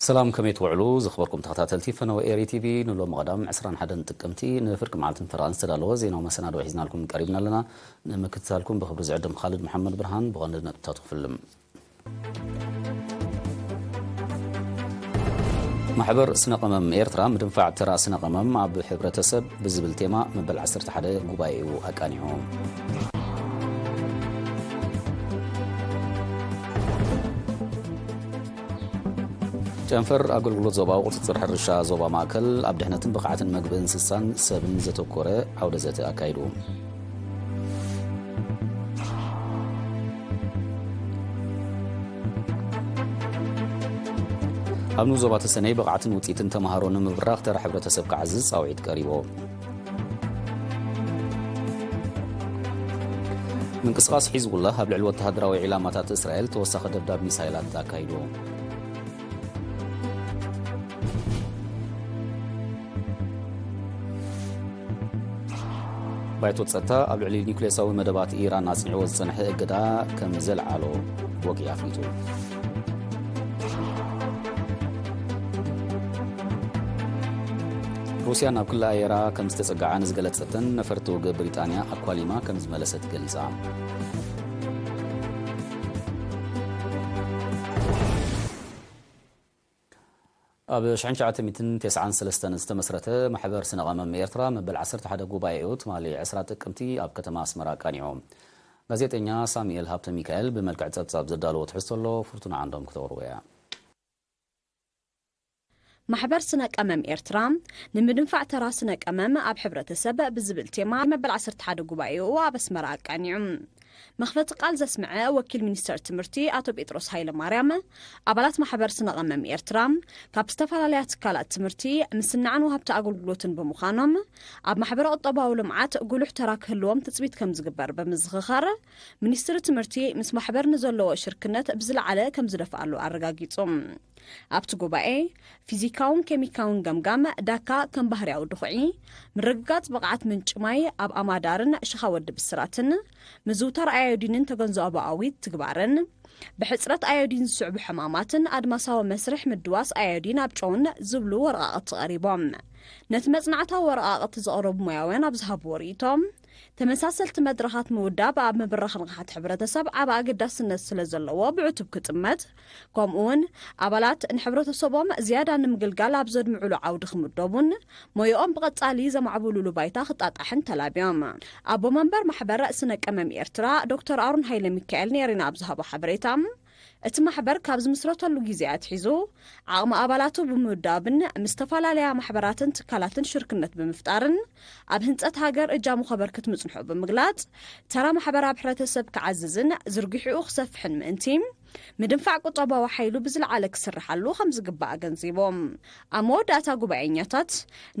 ሰላም፣ ከመይ ትውዕሉ ዝኽበርኩም ተኸታተልቲ ፈነወ ኤሪ ቲቪ? ንሎሚ ቀዳም ዕስራን ሓደን ጥቅምቲ ንፍርቂ መዓልትን ፈረቓን ዝተዳለወ ዜናዊ መሰናድኦ ሒዝናልኩም ቀሪብና ኣለና። ንምክትታልኩም ብኽብሪ ዝዕድም ካልድ መሓመድ ብርሃን። ብቐንዲ ነጥብታቱ ክፍልም። ማሕበር ስነ ቀመም ኤርትራ ምድንፋዕ ተራ ስነ ቀመም ኣብ ሕብረተሰብ ብዝብል ቴማ መበል ዓሰርተ ሓደ ጉባኤኡ ኣቃኒዑ። ጨንፈር ኣገልግሎት ዞባዊ ቁጽጽር ሕርሻ ዞባ ማእከል ኣብ ድሕነትን ብቕዓትን መግቢ እንስሳን ሰብን ዘተኮረ ዓውደ ዘተ ኣካይዱ። ኣብ ንኡስ ዞባ ተሰነይ ብቕዓትን ውጽኢትን ተመሃሮ ንምብራኽ ተራ ሕብረተሰብ ክዓዝዝ ጻውዒት ቀሪቡ። ምንቅስቓስ ሒዝቡላህ ኣብ ልዕሊ ወተሃደራዊ ዒላማታት እስራኤል ተወሳኺ ደብዳብ ሚሳይላት ኣካይዱ። ባይቶ ጸጥታ ኣብ ልዕሊ ኒውክሌሳዊ መደባት ኢራን ኣጽኒዕዎ ዝጸንሐ እገዳ ከም ዘልዓሎ ወግዒ ኣፍሊጡ። ሩስያ ናብ ክሊ ኣየራ ከም ዝተጸግዓ ንዝገለጸተን ነፈርቲ ውግእ ብሪጣንያ ኣኳሊማ ከም ዝመለሰት ገሊጻ። ኣብ ሽሕን ትሽዓተ ሚእትን ተስዓን ሰለስተን ዝተመስረተ ማሕበር ስነ ቀመም ኤርትራ መበል ዓሰርተ ሓደ ጉባኤኡ ትማሊ ዕስራ ጥቅምቲ ኣብ ከተማ ኣስመራ ኣቃኒዑ። ጋዜጠኛ ሳሙኤል ሃብተ ሚካኤል ብመልክዕ ጸብጻብ ዘዳለዎ ትሕዝቶ ኣሎ፣ ፍርቱና ዓንዶም ክተቕርቦ እያ። ማሕበር ስነ ቀመም ኤርትራ ንምድንፋዕ ተራ ስነ ቀመም ኣብ ሕብረተሰብ ብዝብል ቴማ መበል ዓሰርተ ሓደ ጉባኤኡ ኣብ ኣስመራ ኣቃኒዑ። መኽፈቲ ቃል ዘስምዐ ወኪል ሚኒስተር ትምህርቲ ኣቶ ጴጥሮስ ሃይለማርያም፣ ኣባላት ማሕበር ስነ ቀመም ኤርትራ ካብ ዝተፈላለያ ትካላት ትምህርቲ፣ ምስናዕን ወሃብቲ ኣገልግሎትን ብምዃኖም፣ ኣብ ማሕበረ ቁጠባዊ ልምዓት ጉሉሕ ተራ ክህልዎም ትጽቢት ከም ዝግበር ብምዝኽኻር፣ ሚኒስትሪ ትምህርቲ ምስ ማሕበር ንዘለዎ ሽርክነት ብዝለዓለ ከም ዝደፍኣሉ ኣረጋጊጹ። ኣብቲ ጉባኤ፣ ፊዚካውን ኬሚካውን ገምጋም ዳካ ከም ባህርያዊ ድኹዒ፣ ምርግጋጽ ብቕዓት ምንጪ ማይ ኣብ ኣማዳርን ሽኻ ወዲ ብስራትን፣ ምዝውታር ኣዮዲንን ተገንዛቦኣዊ ትግባረን፣ ብሕጽረት ኣዮዲን ዝስዕቡ ሕማማትን ኣድማሳዊ መስርሕ ምድዋስ ኣዮዲን ኣብ ጨውን ዝብሉ ወረቓቕቲ ቀሪቦም። ነቲ መጽናዕታዊ ወረቓቕቲ ዘቕረቡ ሞያውያን ኣብ ዝሃብዎ ርእይቶ፣ ተመሳሰልቲ መድረኻት ምውዳብ ኣብ ምብራኽ ንቕሓት ሕብረተሰብ ዓቢ ኣገዳስነት ስለ ዘለዎ ብዕቱብ ክጥመት፣ ከምኡ እውን ኣባላት ንሕብረተሰቦም ዝያዳ ንምግልጋል ኣብ ዘድምዕሉ ዓውዲ ክምደቡን ሞያኦም ብቐጻሊ ዘማዕብሉሉ ባይታ ክጣጣሕን ተላብዮም። ኣቦ መንበር ማሕበር ስነ ቀመም ኤርትራ ዶክተር ኣሮን ሃይለ ሚካኤል ንኤሪና ኣብ ዝሃቦ ሓበሬታ፣ እቲ ማሕበር ካብ ዝምስረተሉ ግዜ ኣትሒዙ ዓቕሚ ኣባላቱ ብምውዳብን ምስ ዝተፈላለያ ማሕበራትን ትካላትን ሽርክነት ብምፍጣርን ኣብ ህንጸት ሃገር እጃሙ ከበርክት ምጽንሑ ብምግላጽ፣ ተራ ማሕበር ኣብ ሕብረተሰብ ክዓዝዝን ዝርግሕኡ ክሰፍሕን ምእንቲ፣ ምድንፋዕ ቁጠባዊ ሓይሉ ብዝለዓለ ክስርሓሉ ከም ዝግባእ ኣገንዚቦም። ኣብ መወዳእታ ጉባኤኛታት፣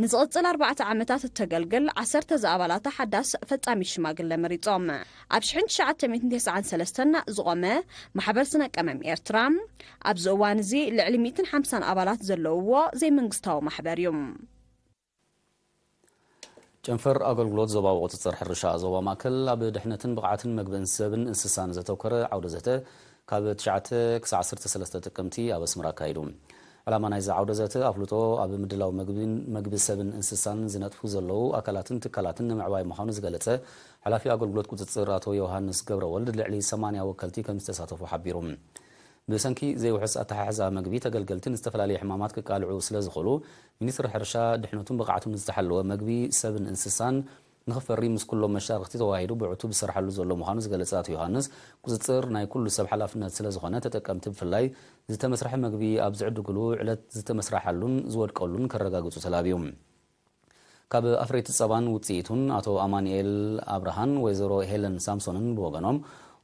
ንዝቕጽል ኣርባዕተ ዓመታት እተገልግል ዓሰርተ ዝኣባላታ ሓዳስ ፈጻሚት ሽማግለ መሪጾም። ኣብ ሽሕን ትሽዓተ ሚእትን ተስዓን ሰለስተን ዝቖመ ማሕበር ስነ ቀመም ኤርትራ፣ ኣብዚ እዋን እዚ ልዕሊ ሚእትን ሓምሳን ኣባላት ዘለውዎ ዘይመንግስታዊ ማሕበር እዩ። ጨንፈር ኣገልግሎት ዞባዊ ቁጽጽር ሕርሻ ዞባ ማእከል ኣብ ድሕነትን ብቕዓትን መግብን ሰብን እንስሳን ዘተኮረ ዓውደ ዘተ ካብ ትሽዓተ ክሳዕ ዓሰርተ ሰለስተ ጥቅምቲ ኣብ ኣስመራ ኣካይዱ። ዕላማ ናይዚ ዓውደ ዘተ ኣፍልጦ ኣብ ምድላው መግብን መግቢ ሰብን እንስሳን ዝነጥፉ ዘለዉ ኣካላትን ትካላትን ንምዕባይ ምዃኑ ዝገለጸ ሓላፊ ኣገልግሎት ቁጽጽር ኣቶ ዮሃንስ ገብረወልድ፣ ልዕሊ ሰማንያ ወከልቲ ከም ዝተሳተፉ ሓቢሩ። ብሰንኪ ዘይውሑስ ኣተሓሕዛ መግቢ፣ ተገልገልቲ ንዝተፈላለየ ሕማማት ክቃልዑ ስለ ዝኽእሉ፣ ሚኒስትሪ ሕርሻ ድሕነቱን ብቕዓቱን ዝተሓለወ መግቢ ሰብን እንስሳን ንኽፈሪ ምስ ኩሎም መሻርኽቲ ተዋሂዱ ብዕቱብ ዝሰርሓሉ ዘሎ ምዃኑ ዝገለጸ ኣቶ ዮሃንስ፣ ቁጽጽር ናይ ኩሉ ሰብ ሓላፍነት ስለ ዝኾነ፣ ተጠቀምቲ ብፍላይ ዝተመስርሐ መግቢ ኣብ ዝዕድግሉ ዕለት ዝተመስርሓሉን ዝወድቀሉን ከረጋግጹ ተላብዩ። ካብ ኣፍረይቲ ጸባን ውጽኢቱን ኣቶ ኣማኑኤል ኣብርሃን ወይዘሮ ሄለን ሳምሶንን ብወገኖም፣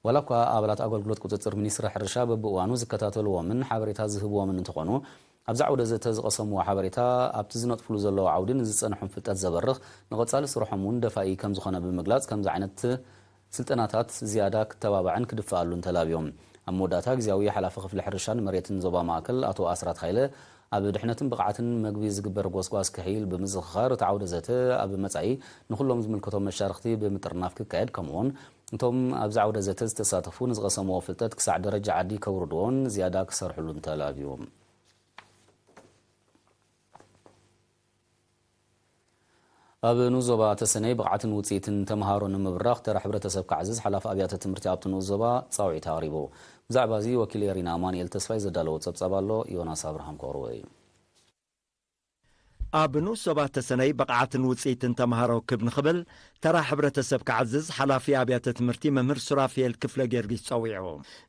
ዋላ እኳ ኣባላት ኣገልግሎት ቁጽጽር ሚኒስትሪ ሕርሻ በብእዋኑ ዝከታተልዎምን ሓበሬታ ዝህብዎምን እንተኾኑ፣ ኣብዚ ዓውደ ዘተ ዝቐሰምዎ ሓበሬታ ኣብቲ ዝነጥፍሉ ዘለዉ ዓውዲ ንዝጸንሖም ፍልጠት ዘበርኽ፣ ንቐጻሊ ስርሖም እውን ደፋኢ ከም ዝኾነ ብምግላጽ፣ ከምዚ ዓይነት ስልጠናታት ዝያዳ ክተባባዕን ክድፈኣሉን ተላብዮም። ኣብ መወዳእታ፣ ግዝያዊ ሓላፊ ክፍሊ ሕርሻን መሬትን ዞባ ማእከል ኣቶ ኣስራት ሃይለ፣ ኣብ ድሕነትን ብቕዓትን መግቢ ዝግበር ጎስጓስ ክሕይል ብምዝኽኻር፣ እቲ ዓውደ ዘተ ኣብ መጻኢ ንኹሎም ዝምልከቶም መሻርኽቲ ብምጥርናፍ ክካየድ፣ ከምኡውን እቶም ኣብዚ ዓውደ ዘተ ዝተሳተፉ ንዝቐሰምዎ ፍልጠት ክሳዕ ደረጃ ዓዲ ከውርድዎን ዝያዳ ክሰርሕሉን ተላብዩ። ኣብ ንኡስ ዞባ ተሰነይ ብቕዓትን ውፅኢትን ተምሃሮ ንምብራኽ ተራ ሕብረተሰብ ክዓዝዝ ሓላፊ ኣብያተ ትምህርቲ ኣብቲ ንኡስ ዞባ ፃውዒት ኣቕሪቡ። ብዛዕባ እዚ ወኪል ኤሪና ኣማኑኤል ተስፋይ ዘዳለዎ ፀብፃብ ኣሎ፣ ዮናስ ኣብርሃም ከቕርቦ እዩ። ኣብ ንኡስ ዞባ ተሰነይ ብቕዓትን ውፅኢትን ተምሃሮ ክብ ንኽብል ተራ ሕብረተሰብ ክዓዝዝ ሓላፊ ኣብያተ ትምህርቲ መምህር ሱራፌል ክፍለ ጊዮርጊስ ጸዊዑ።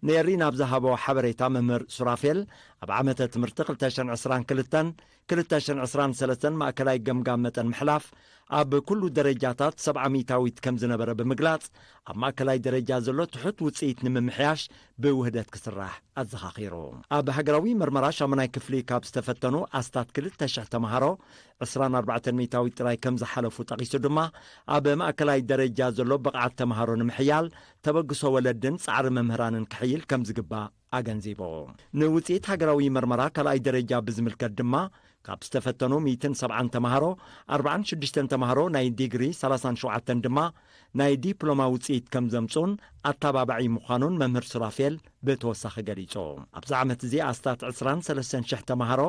ንኤሪና ኣብ ዝሃቦ ሓበሬታ መምህር ሱራፌል ኣብ ዓመተ ትምህርቲ ክልተ ሽሕን ዕስራን ክልተን ክልተ ሽሕን ዕስራን ሰለስተን ማእከላይ ገምጋም መጠን ምሕላፍ ኣብ ኩሉ ደረጃታት ሰብዓ ሚእታዊት ከም ዝነበረ ብምግላጽ፣ ኣብ ማእከላይ ደረጃ ዘሎ ትሑት ውጽኢት ንምምሕያሽ ብውህደት ክስራሕ ኣዘኻኺሩ። ኣብ ሃገራዊ መርመራ ሻሙናይ ክፍሊ ካብ ዝተፈተኑ ኣስታት ክልተ ሽሕ ተምሃሮ ዕስራን ኣርባዕተን ሚእታዊት ጥራይ ከም ዝሓለፉ ጠቒሱ ድማ፣ ኣብ ማእከላይ ደረጃ ዘሎ ብቕዓት ተምሃሮ ንምሕያል ተበግሶ ወለድን ጻዕሪ መምህራንን ክሕይል ከም ዝግባእ ኣገንዚቡ። ንውጽኢት ሃገራዊ መርመራ ካልኣይ ደረጃ ብዝምልከት ድማ፣ ካብ ዝተፈተኑ ሚእትን ሰብዓን ተምሃሮ፣ ኣርባዓን ሽዱሽተን ተምሃሮ ናይ ዲግሪ፣ ሰላሳን ሸውዓተን ድማ ናይ ዲፕሎማ ውጽኢት ከም ዘምጽኡን ኣተባባዒ ምዃኑን መምህር ሱራፌል ብተወሳኺ ገሊጹ። ኣብዚ ዓመት እዚ ኣስታት ዕስራን ሰለስተን ሽሕ ተምሃሮ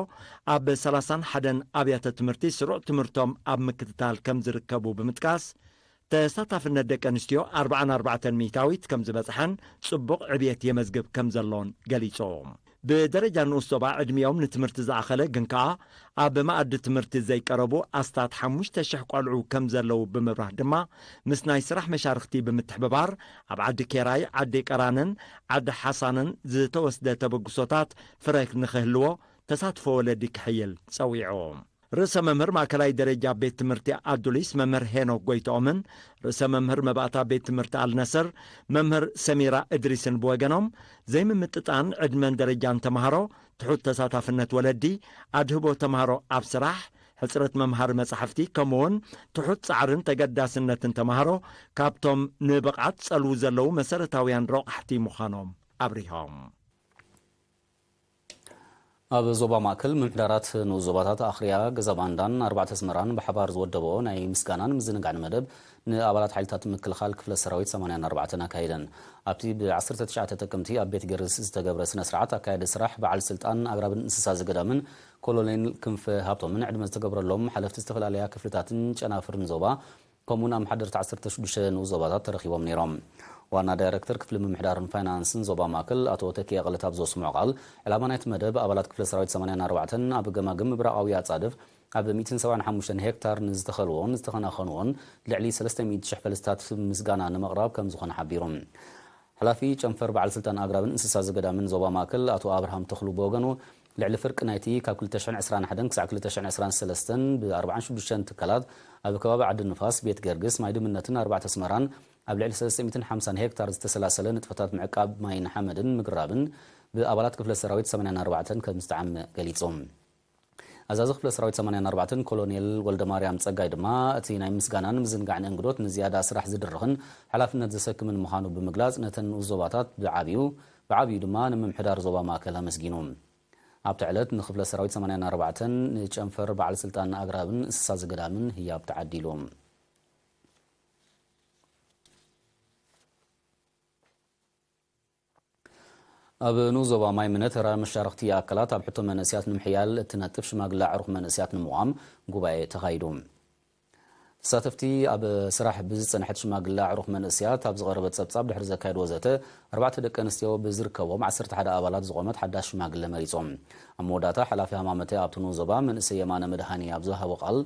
ኣብ ሰላሳን ሓደን ኣብያተ ትምህርቲ ስሩዕ ትምህርቶም ኣብ ምክትታል ከም ዝርከቡ ብምጥቃስ፣ ተሳታፍነት ደቂ ኣንስትዮ ኣርባዓን ኣርባዕተን ሚእታዊት ከም ዝበጽሐን ጽቡቕ ዕብየት የመዝግብ ከም ዘሎን ገሊጹ። ብደረጃ ንኡስ ዞባ ዕድሚኦም ንትምህርቲ ዝኣኸለ ግን ከኣ ኣብ መኣዲ ትምህርቲ ዘይቀረቡ ኣስታት ሓሙሽተ ሽሕ ቆልዑ ከም ዘለዉ ብምብራህ ድማ፣ ምስ ናይ ስራሕ መሻርኽቲ ብምትሕብባር ኣብ ዓዲ ኬራይ፣ ዓዲ ቀራንን ዓዲ ሓሳንን ዝተወስደ ተበግሶታት ፍረ ንኽህልዎ ተሳትፎ ወለዲ ክሕይል ጸዊዑ። ርእሰ መምህር ማእከላይ ደረጃ ቤት ትምህርቲ ኣዱሊስ መምህር ሄኖክ ጎይትኦምን ርእሰ መምህር መባእታ ቤት ትምህርቲ ኣልነስር መምህር ሰሚራ እድሪስን ብወገኖም፣ ዘይምምጥጣን ዕድመን ደረጃን ተምሃሮ፣ ትሑት ተሳታፍነት ወለዲ፣ ኣድህቦ ተምሃሮ ኣብ ስራሕ፣ ሕጽረት መምሃሪ መጻሕፍቲ፣ ከምኡውን ትሑት ጻዕርን ተገዳስነትን ተምሃሮ ካብቶም ንብቕዓት ጸልዉ ዘለዉ መሰረታውያን ረቋሕቲ ምዃኖም ኣብሪሆም። ኣብ ዞባ ማእከል ምምሕዳራት ንኡስ ዞባታት ኣኽርያ፣ ገዛ ባንዳን ኣርባዕተ ኣስመራን ብሓባር ዝወደብኦ ናይ ምስጋናን ምዝንጋዕን መደብ ንኣባላት ሓይልታት ምክልኻል ክፍለ ሰራዊት ሰማንያን ኣርባዕተን ኣካይደን። ኣብቲ ብ ዓሰርተ ትሽዓተ ጥቅምቲ ኣብ ቤት ገርግስ ዝተገብረ ስነ ስርዓት ኣካያዲ ስራሕ በዓል ስልጣን ኣግራብን እንስሳ ዘገዳምን ኮሎኔል ክንፈ ሃብቶምን ዕድመ ዝተገብረሎም ሓለፍቲ ዝተፈላለያ ክፍልታትን ጨናፍርን ዞባ ከምኡውን ኣመሓደርቲ ዓሰርተ ሽዱሽተ ንኡስ ዞባታት ተረኺቦም ነይሮም። ዋና ዳይረክተር ክፍሊ ምምሕዳርን ፋይናንስን ዞባ ማእከል ኣቶ ተኪ ኣቕለት ኣብ ዘስምዖ ቃል፣ ዕላማ ናይቲ መደብ ኣባላት ክፍለ ሰራዊት ሰማንያን ኣርባዕተን ኣብ ገማግም ምብራቓዊ ኣጻድፍ ኣብ ሚእትን ሰብዓን ሓሙሽተን ሄክታር ንዝተኸልዎን ዝተኸናኸንዎን ልዕሊ ሰለስተ ሚእቲ ሽሕ ፈልስታት ምስጋና ንምቕራብ ከም ዝኾነ ሓቢሩ። ሓላፊ ጨንፈር በዓል ስልጣን ኣግራብን እንስሳ ዘገዳምን ዞባ ማእከል ኣቶ ኣብርሃም ተኽሉ ብወገኑ፣ ልዕሊ ፍርቂ ናይቲ ካብ ክልተ ሽሕን ዕስራን ሓደን ክሳዕ ክልተ ሽሕን ዕስራን ሰለስተን ብ ኣርባዓን ሽዱሽተን ትካላት ኣብ ከባቢ ዓዲ ንፋስ፣ ቤት ገርግስ፣ ማይ ድምነትን ኣርባዕተ ኣስመራን ኣብ ልዕሊ ሰለስተ ሚእትን ሓምሳን ሄክታር ዝተሰላሰለ ንጥፈታት ምዕቃብ ማይን ሓመድን ምግራብን ብኣባላት ክፍለ ሰራዊት ሰማንያን ኣርባዕተን ከም ዝተዓመ ገሊጹ። ኣዛዚ ክፍለ ሰራዊት ሰማንያን ኣርባዕተን ኮሎኔል ወልደማርያም ጸጋይ ድማ፣ እቲ ናይ ምስጋናን ምዝንጋዕን እንግዶት ንዝያዳ ስራሕ ዝድርኽን ሓላፍነት ዘሰክምን ምዃኑ ብምግላጽ፣ ነተን ንኡስ ዞባታት ብዓብዩ፣ ብዓብዩ ድማ ንምምሕዳር ዞባ ማእከል ኣመስጊኑ። ኣብቲ ዕለት ንክፍለ ሰራዊት ሰማንያን ኣርባዕተን ንጨንፈር በዓል ስልጣን ኣግራብን እንስሳ ዘገዳምን ህያብ ተዓዲሉ። ኣብ ንኡስ ዞባ ማይ ምነ ተራ መሻርኽቲ ኣካላት ኣብ ሕቶ መንእስያት ንምሕያል እትነጥፍ ሽማግለ ኣዕሩኽ መንእስያት ንምቋም ጉባኤ ተኻይዱ። ተሳተፍቲ ኣብ ስራሕ ብዝጸንሐት ሽማግለ ኣዕሩኽ መንእስያት ኣብ ዝቐረበ ጸብጻብ ድሕሪ ዘካየድዎ ዘተ፣ ኣርባዕተ ደቂ ኣንስትዮ ብዝርከቦም ዓሰርተ ሓደ ኣባላት ዝቖመት ሓዳሽ ሽማግለ መሪጾም። ኣብ መወዳእታ ሓላፊ ሃማመተ ኣብቲ ንኡስ ዞባ መንእሰይ የማነ መድሃኒ ኣብ ዝሃቦ ቃል፣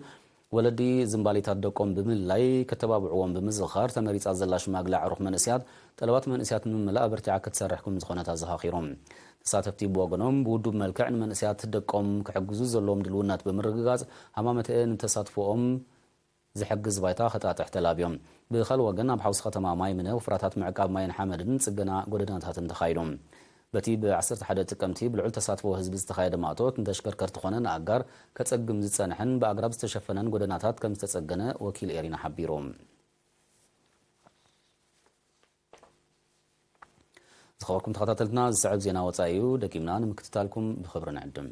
ወለዲ ዝምባሌታት ደቆም ብምልላይ፣ ከተባብዕዎም ብምዝኽኻር፣ ተመሪጻ ዘላ ሽማግለ ኣዕሩኽ መንእስያት፣ ጠለባት መንእስያት ንምምላእ ኣበርቲዓ ክትሰርሕ ከም ዝኾነት ኣዘኻኺሮም። ተሳተፍቲ ብወገኖም፣ ብውዱብ መልክዕ ንመንእስያት ደቆም ክሕግዙ ዘለዎም ድልውነት ብምርግጋጽ፣ ሃማመተኤ ንተሳትፎኦም ዝሕግዝ ባይታ ከጣጥሕ ተላብዮም። ብኻልእ ወገን፣ ኣብ ሓውሲ ከተማ ማይ ምነ፣ ወፍራታት ምዕቃብ ማይን ሓመድን ጽገና ጎደናታትን ተኻይዱ። በቲ ብ ዓሰርተ ሓደ ጥቅምቲ ብልዑል ተሳትፎ ህዝቢ ዝተኻየደ ማእቶት፣ ንተሽከርከርቲ ኮነ ንኣጋር ከጸግም ዝጸንሐን ብኣግራብ ዝተሸፈነን ጎደናታት ከም ዝተጸገነ ወኪል ኤሪና ሓቢሩ። ዝኸበርኩም ተኸታተልትና፣ ዝስዕብ ዜና ወጻኢ እዩ። ደጊምና ንምክትታልኩም ብኽብሪ ንዕድም።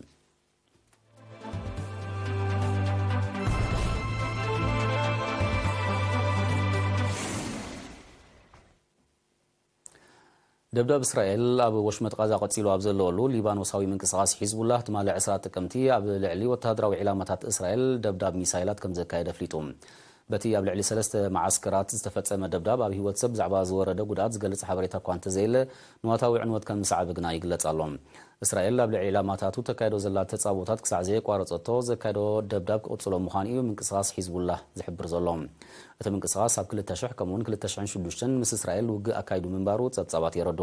ደብዳብ እስራኤል ኣብ ወሽመጥ ቃዛ ቀጺሉ ኣብ ዘለወሉ፣ ሊባኖሳዊ ምንቅስቓስ ሒዝቡላህ ትማሊ ዕስራ ጥቅምቲ ኣብ ልዕሊ ወተሃደራዊ ዒላማታት እስራኤል ደብዳብ ሚሳይላት ከም ዘካየደ ኣፍሊጡ። በቲ ኣብ ልዕሊ ሰለስተ መዓስከራት ዝተፈጸመ ደብዳብ ኣብ ህይወት ሰብ ብዛዕባ ዝወረደ ጉድኣት ዝገልጽ ሓበሬታ እኳ እንተዘየለ፣ ንዋታዊ ዕንወት ከም ዝሰዓበ ግና ይግለጽ ኣሎ። እስራኤል ኣብ ልዕሊ ዒላማታቱ ተካይዶ ዘላ ተጻብኦታት ክሳዕ ዘየቋረጸቶ ዘካይዶ ደብዳብ ክቕጽሎ ምዃኑ እዩ ምንቅስቓስ ሒዝቡላህ ዝሕብር ዘሎ። እቲ ምንቅስቓስ ኣብ ክልተ ሽሕ ከምኡውን ክልተ ሽሕን ሽዱሽተን ምስ እስራኤል ውግእ ኣካይዱ ምንባሩ ጸብጻባት የረዱ።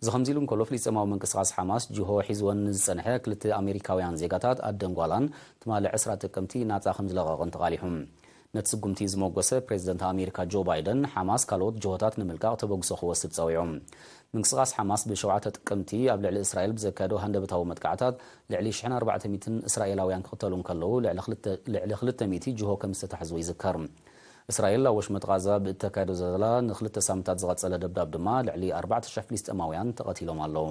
እዚ ከምዚ ኢሉ እንከሎ፣ ፍልስጤማዊ ምንቅስቓስ ሓማስ ጅሆ ሒዝወን ንዝጸንሐ ክልተ ኣሜሪካውያን ዜጋታት ኣደን ጓላን ትማሊ ዕስራ ጥቅምቲ ናጻ ከም ዝለቐቐን ተቓሊሑ። ነቲ ስጉምቲ ዝመጎሰ ፕሬዚደንት ኣሜሪካ ጆ ባይደን፣ ሓማስ ካልኦት ጅሆታት ንምልቃቕ ተበግሶ ክወስድ ጸዊዑ። ምንቅስቓስ ሓማስ ብሸውዓተ ጥቅምቲ ኣብ ልዕሊ እስራኤል ብዘካየዶ ሃንደበታዊ መጥቃዕታት ልዕሊ ሽሕን ኣርባዕተ ሚእትን እስራኤላውያን ክቕተሉ እንከለዉ፣ ልዕሊ ክልተ- ልዕሊ ክልተ ሚእቲ ጅሆ ከም ዝተታሕዙ ይዝከር። እስራኤል ኣብ ወሽመጥ ቓዛ ብእተካየዶ ዘላ ንክልተ ሳምንታት ዝቐጸለ ደብዳብ ድማ ልዕሊ ኣርባዕተ ሽሕ ፍልስጤማውያን ተቐቲሎም ኣለዉ።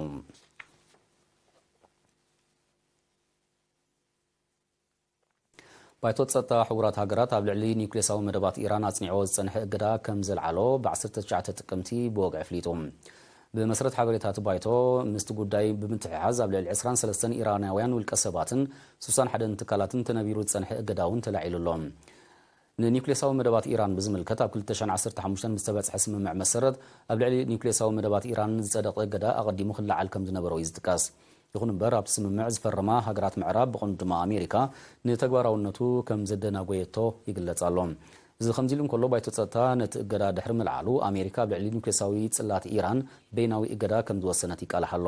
ባይቶ ጸጥታ ሕቡራት ሃገራት ኣብ ልዕሊ ኒውክሌሳዊ መደባት ኢራን ኣጽኒዕዎ ዝጸንሐ እገዳ ከም ዘልዓሎ ብ ዓሰርተ ትሽዓተ ጥቅምቲ ብወግዒ ኣፍሊጡ። ብመሰረት ሓበሬታ እቲ ባይቶ፣ ምስቲ ጉዳይ ብምትሕሓዝ ኣብ ልዕሊ ዕስራን ሰለስተን ኢራናውያን ውልቀ ሰባትን ስሳን ሓደን ትካላትን ተነቢሩ ዝጸንሐ እገዳ እውን ተላዒሉ ኣሎ። ንኒውክሌሳዊ መደባት ኢራን ብዝምልከት ኣብ ክልተ ሽሕን ዓሰርተ ሓሙሽተን ብዝተበጽሐ ስምምዕ መሰረት፣ ኣብ ልዕሊ ኒውክሌሳዊ መደባት ኢራን ዝጸደቐ እገዳ ኣቐዲሙ ክለዓል ከም ዝነበሮ እዩ ዝጥቀስ። ይኹን እምበር፣ ኣብቲ ስምምዕ ዝፈረማ ሃገራት ምዕራብ፣ ብቐንዱ ድማ ኣሜሪካ፣ ንተግባራውነቱ ከም ዘደናጎየቶ ይግለጽ ኣሎ። እዚ ከምዚ ኢሉ እንከሎ፣ ባይቶ ጸጥታ ነቲ እገዳ ድሕሪ ምልዓሉ፣ ኣሜሪካ ኣብ ልዕሊ ኒውክሌሳዊ ጽላት ኢራን በይናዊ እገዳ ከም ዝወሰነት ይቃላሕ ኣሎ።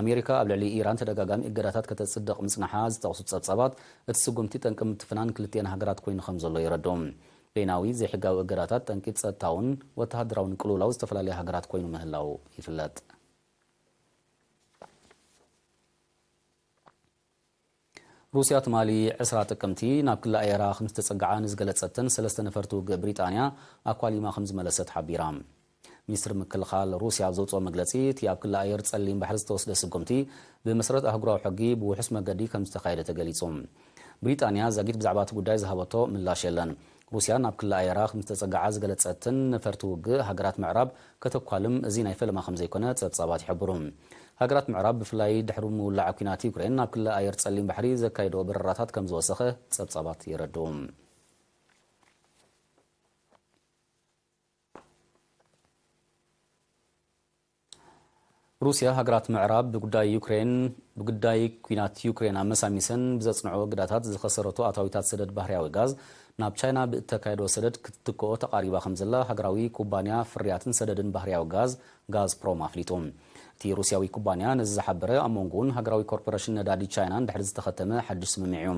ኣሜሪካ ኣብ ልዕሊ ኢራን ተደጋጋሚ እገዳታት ከተጽድቕ ምጽናሓ ዝጠቕሱ ጸብጻባት፣ እቲ ስጉምቲ ጠንቂ ምትፍናን ክልቲኤን ሃገራት ኮይኑ ከም ዘሎ የረድኡ። በይናዊ ዘይሕጋዊ እገዳታት ጠንቂ ጸጥታውን ወተሃደራውን ቅልውላው ዝተፈላለያ ሃገራት ኮይኑ ምህላው ይፍለጥ። ሩስያ ትማሊ ዕስራ ጥቅምቲ ናብ ክሊ ኣየራ ከም ዝተጸግዓ ንዝገለጸተን ሰለስተ ነፈርቲ ውግእ ብሪጣንያ ኣኳሊማ ከም ዝመለሰት ሓቢራ። ሚኒስትሪ ምክልኻል ሩስያ ኣብ ዘውጽኦ መግለጺ፣ እቲ ኣብ ክሊ ኣየር ጸሊም ባሕሪ ዝተወስደ ስጉምቲ ብመሰረት ኣህጉራዊ ሕጊ ብውሑስ መገዲ ከም ዝተኻየደ ተገሊጹ። ብሪጣንያ ዛጊት ብዛዕባ እቲ ጉዳይ ዝሃበቶ ምላሽ የለን። ሩስያ ናብ ክሊ ኣየራ ከም ዝተጸግዓ ዝገለጸትን ነፈርቲ ውግእ ሃገራት ምዕራብ ከተኳልም እዚ ናይ ፈለማ ከም ዘይኮነ ጸብጻባት ይሕብሩ። ሃገራት ምዕራብ ብፍላይ ድሕሪ ምውላዕ ኲናት ዩክሬን ናብ ክሊ ኣየር ጸሊም ባሕሪ ዘካይዶ በረራታት ከም ዝወሰኸ ጸብጻባት የረድኡ። ሩስያ ሃገራት ምዕራብ ብጉዳይ ዩክሬን ብጉዳይ ኲናት ዩክሬን ኣመሳሚሰን ብዘጽንዖ እግዳታት ዝኸሰረቶ ኣታዊታት ሰደድ ባህርያዊ ጋዝ ናብ ቻይና ብእተካየዶ ሰደድ ክትትክኦ ተቓሪባ ከም ዘላ ሃገራዊ ኩባንያ ፍርያትን ሰደድን ባህርያዊ ጋዝ ጋዝፕሮም ኣፍሊጡ። እቲ ሩስያዊ ኩባንያ ነዚ ዝሓበረ ኣብ መንጎኡን ሃገራዊ ኮርፖሬሽን ነዳዲ ቻይናን ድሕሪ ዝተኸተመ ሓድሽ ስምምዕ እዩ።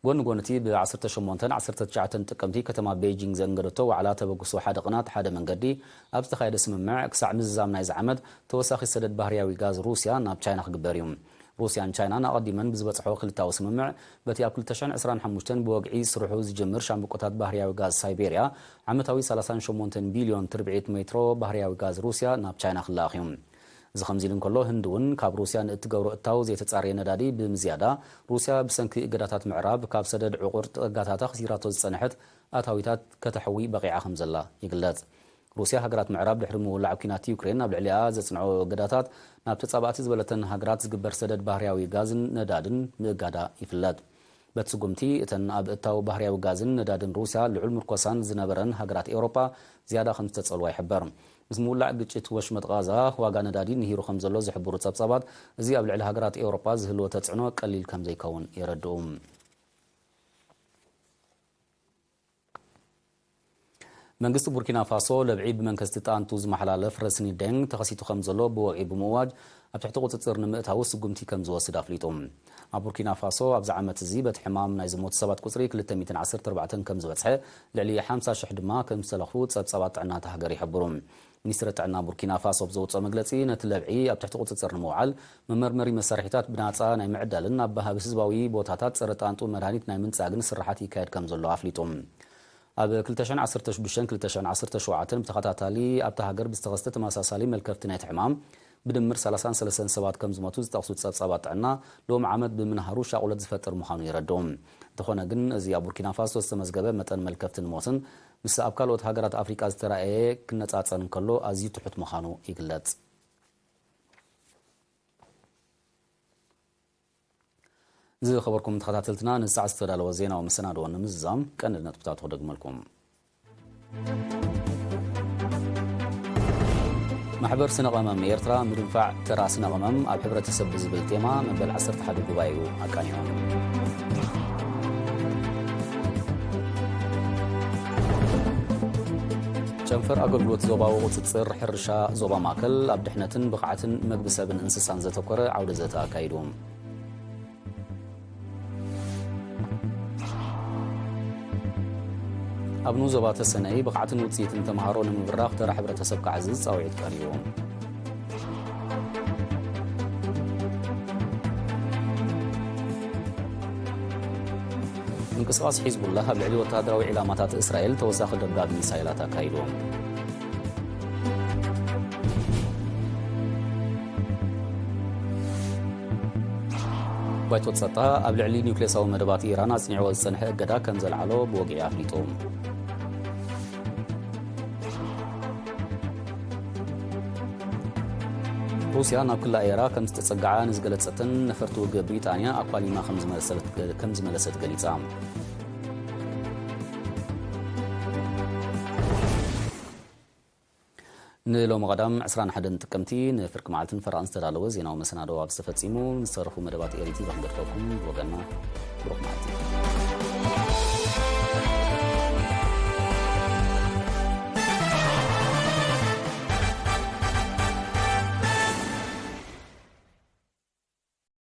ጎኒ ጎኒ እቲ ብ ዓሰርተ ሸሞንተን ዓሰርተ ትሽዓተን ጥቅምቲ ከተማ ቤጂንግ ዘንገደቶ ዋዕላ ተበግሶ ሓደ ቅናት ሓደ መንገዲ ኣብ ዝተኻየደ ስምምዕ ክሳዕ ምዝዛም ናይዚ ዓመት ተወሳኺ ሰደድ ባህርያዊ ጋዝ ሩስያ ናብ ቻይና ክግበር እዩ። ሩስያን ቻይናን ኣቐዲመን ብዝበጽሖ ክልታዊ ስምምዕ በቲ ኣብ ክልተ ሽሕን ዕስራን ሓሙሽተን ብወግዒ ስርሑ ዝጅምር ሻምብቆታት ባህርያዊ ጋዝ ሳይቤርያ ዓመታዊ ሰላሳን ሸሞንተን ቢልዮን ትርብዒት ሜትሮ ባህርያዊ ጋዝ ሩስያ ናብ ቻይና ክለኣኽ እዩ። እዚ ከምዚ ኢሉ እንከሎ፣ ህንዲ እውን ካብ ሩስያ ንእትገብሮ እታው ዘይተጻረየ ነዳዲ ብምዝያዳ፣ ሩስያ ብሰንኪ እገዳታት ምዕራብ ካብ ሰደድ ዕቑር ጸጋታታ ክሲራቶ ዝጸንሐት ኣታዊታት ከተሕዊ በቒዓ ከም ዘላ ይግለጽ። ሩስያ፣ ሃገራት ምዕራብ ድሕሪ ምውላዕ ኲናት ዩክሬን ኣብ ልዕሊኣ ዘጽንዖ እገዳታት፣ ናብ ተጻባእቲ ዝበለተን ሃገራት ዝግበር ሰደድ ባህርያዊ ጋዝን ነዳድን ምእጋዳ ይፍለጥ። በቲ ስጉምቲ፣ እተን ኣብ እታው ባህርያዊ ጋዝን ነዳድን ሩስያ ልዑል ምርኮሳን ዝነበረን ሃገራት ኤውሮጳ ዝያዳ ከም ዝተጸልዋ ይሕበር። ምስ ምውላዕ ግጭት ወሽመጥ ቓዛ፣ ዋጋ ነዳዲ ንሂሩ ከም ዘሎ ዝሕብሩ ጸብጻባት፣ እዚ ኣብ ልዕሊ ሃገራት ኤውሮጳ ዝህልዎ ተጽዕኖ ቀሊል ከም ዘይከውን የረድኡ። መንግስቲ ቡርኪና ፋሶ፣ ለብዒ ብመንከስቲ ጣንጡ ዝመሓላለፍ ረስኒ ደንግ ተኸሲቱ ከም ዘሎ ብወግዒ ብምእዋጅ፣ ኣብ ትሕቲ ቁጽጽር ንምእታዉ ስጉምቲ ከም ዝወስድ ኣፍሊጡ። ኣብ ቡርኪና ፋሶ፣ ኣብዚ ዓመት እዚ በቲ ሕማም ናይ ዝሞቱ ሰባት ቁጽሪ ክልተ ሚእትን ዓሰርተ ኣርባዕተን ከም ዝበጽሐ፣ ልዕሊ ሓምሳ ሽሕ ድማ ከም ዝተለኽፉ ጸብጻባት ጥዕና እታ ሃገር ይሕብሩ። ሚኒስትሪ ጥዕና ቡርኪና ፋሶ ብዘውጽኦ መግለጺ፣ ነቲ ለብዒ ኣብ ትሕቲ ቁጽጽር ንምውዓል፣ መመርመሪ መሳርሒታት ብናጻ ናይ ምዕዳልን ኣብ ወሃቢ ህዝባዊ ቦታታት ጸረ ጣንጡ መድሃኒት ናይ ምንጻግን ስራሓት ይካየድ ከም ዘሎ ኣፍሊጡ። ኣብ ክልተ ሽሕን ዓሰርተ ሽዱሽተን ክልተ ሽሕን ዓሰርተ ሸውዓተን ብተኸታታሊ ኣብታ ሃገር ብዝተኸስተ ተመሳሳሊ መልከፍቲ ናይቲ ሕማም ብድምር ሰላሳን ሰለስተን ሰባት ከም ዝሞቱ ዝጠቕሱ ጸብጻባት ጥዕና፣ ሎም ዓመት ብምንሃሩ ሻቑለት ዝፈጥር ምዃኑ የረድኡ። እንተኾነ ግን፣ እዚ ኣብ ቡርኪና ፋሶ ዝተመዝገበ መጠን መልከፍትን ሞትን ምስ ኣብ ካልኦት ሃገራት ኣፍሪቃ ዝተራእየ ክነጻጸር እንከሎ ኣዝዩ ትሑት ምዃኑ ይግለጽ። ዝኸበርኩም ተኸታተልትና፣ ንሰዓት ዝተዳለወ ዜናዊ መሰናድኦ ንምዝዛም ቀንዲ ነጥብታቱ ክደግመልኩም። ማሕበር ስነ ቀመም ኤርትራ፣ ምድንፋዕ ተራ ስነ ቀመም ኣብ ሕብረተሰብ ብዝብል ቴማ መበል ዓሰርተ ሓደ ጉባኤኡ ኣቃኒዑ። ጨንፈር ኣገልግሎት ዞባዊ ቁጽጽር ሕርሻ ዞባ ማእከል ኣብ ድሕነትን ብቕዓትን መግቢ ሰብን እንስሳን ዘተኮረ ዓውደ ዘተ ኣካይዱ። ኣብ ንኡስ ዞባ ተሰነይ ብቕዓትን ውጽኢትን ተምሃሮ ንምብራኽ ተራ ሕብረተሰብ ክዓዝዝ ጻውዒት ቀሪቡ። ምንቅስቓስ ሒዝቡላህ ኣብ ልዕሊ ወተሃደራዊ ዒላማታት እስራኤል ተወሳኺ ደብዳብ ሚሳይላት ኣካይዱ። ባይቶ ጸጥታ ኣብ ልዕሊ ኒውክሌሳዊ መደባት ኢራን ኣጽኒዕዎ ዝጸንሐ እገዳ ከም ዘልዓሎ ብወግዒ ኣፍሊጡ። ሩስያ ናብ ክላ ኤራ ከም ዝተጸግዓ ንዝገለጸትን ነፈርቲ ውግእ ብሪጣንያ ኣኳሊማ ከም ዝመለሰት፣ ከም ዝመለሰት ገሊጻ። ንሎሚ ቀዳም ዕስራን ሓደን ጥቅምቲ ንፍርቂ መዓልትን ፈረቓን ዝተዳለወ ዜናዊ መሰናዶ ኣብዚ ተፈጺሙ። ዝተረፉ መደባት ኤሪ ቲቪ ክንገድፈኩም ብወገንና ብሩኽ መዓልቲ።